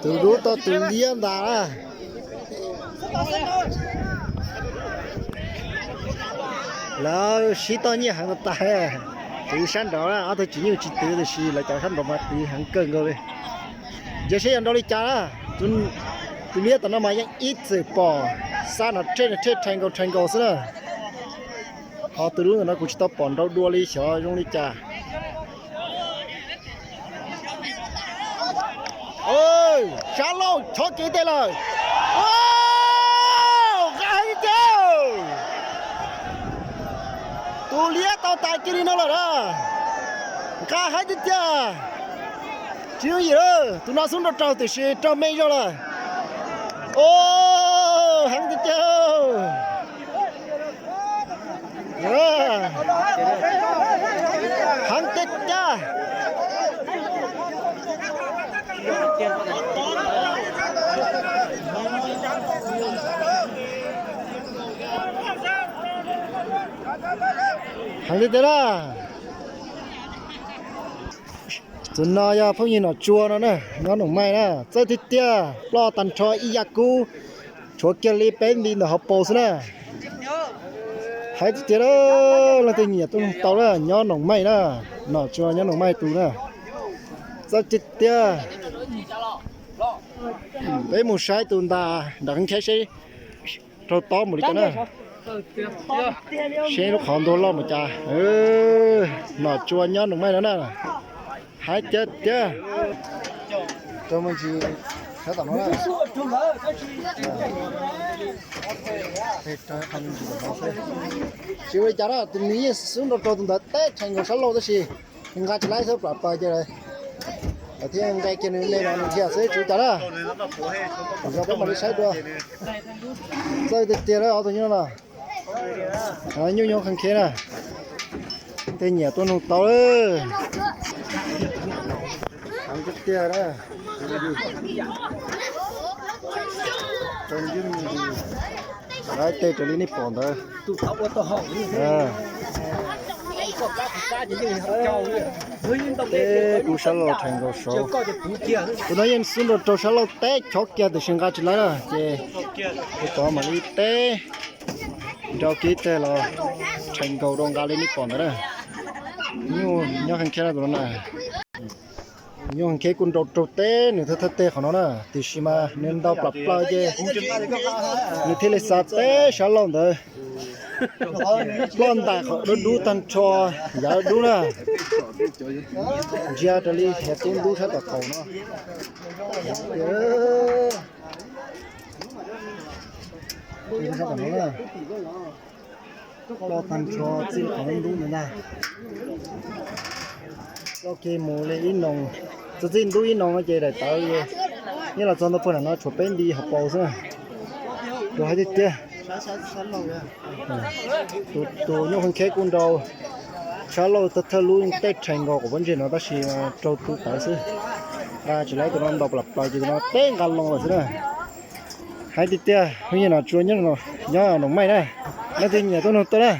Tus dub tau tus liab ntag na. Lawv sib toj nyiaj heev tas. Tus sab nraud ob tug tsis nyuj tsis twv tiam sis lawv cov sab nraud mas twv heev kawg nkaus li. Ntsia seb yog nrau li cas na. Tus liab tom no mas yeej ib txwm pom, xab no rhe rhe rhais nkaus rhais nkaus xwb na. Ho tus dub ntawm no kuv tsis tau pom nrau dua li xyov zoo li cas. Sab laug chob kev tes lawm. Nqa heev tiag tiag. Tus liab tau tas kiag li no lawm na. Nqa heev tiag tiag. Tsis yooj yim lawm, tus no xub nrau raug tiam sis raug me zog lawm. Heev tiag tiag. Heev tiag tiag. Heev tiag tiag na. Tus no yog phooj ywg Nom Tsua no na, nyob Noom Maij na, txawj tiag tiag, ploj tag nrho ib yam kub, tshuav kiag li peb nti ntawm hauv paus xwb na. Heev tiag tiag, leej twg nyiam tuaj nug tau na, nyob Noom Maij na, Nom Tsua nyob Noom Maij tus na. Txawj tiag tiag. Peb mus saib tus ntas nram Kheeb Kheb seb raug tob mus li cas na. Seb lub qhov ntuag loj mus cas. Nom Tsua nyob Noom Maij no na. Heev tiag tiag. Raug me ntsis sab tom no na. Tsis ua li cas na, tus nws yeej xub nrau raug tus ntawd teb rhais nkaus sab laug tab sis nqa tsis laib xwb plam plaws ces lawv thiaj nqe kiag nws me los nws dhia xwb tsis ua cas na. Yog peb mam li saib dua. Txawj tiag tiag lawm ob tug nyuj no. Nyuj nyob Khaj Khej na. Tej nyiam tuaj nug tau lawm. Heev tiag tiag na. Laib tej raws li nej pom ntawd. Teb kub sab laug rhais nkaus saud. Tus no yeej xub nrau rau sab laug teb chob kiag tiam sis nqa tsis laib na ces tus tod mam li teb nrau kiag teg los rhais nkaus rau nqa li nej pom ntawd na. Nyuj nyob Khaj Khej na tus no na. Nyuj Khaj Khej kuj nrau raug teb nws thawj thawj teg qhov no na tiam sis mas nws ntau plam plaws ces nws thiaj li xa teb sab laug ntawd ploj ntais qhov dub dub tag nrho yav dub na. Ntsia raws li hiav tub ntub sab tom thaum no. Ploj tag nrho txij qhov ntub ntawd ntag. Ploj kiag mus li ib noo, txij txij ntub ib noo no ces daim tawv nyob los txog ntua puag nram no tshuav peb nti hauv paus xwb na. Tus hais tiag tiag. Tus nyuj Khaj Khej kuj nrau sab laug thawj lub tej rhais nkaus quav pob ntseg no tab sis raug tu tawv xwb. Nqa tsis laib tus no ntau plam plaws ces tus no teb nqa loo lawm xwb na. Hais tiag tiag phooj ywg Nom Tsua nyob Noom Maij na, leej twg nyiam tuaj nug tuaj na.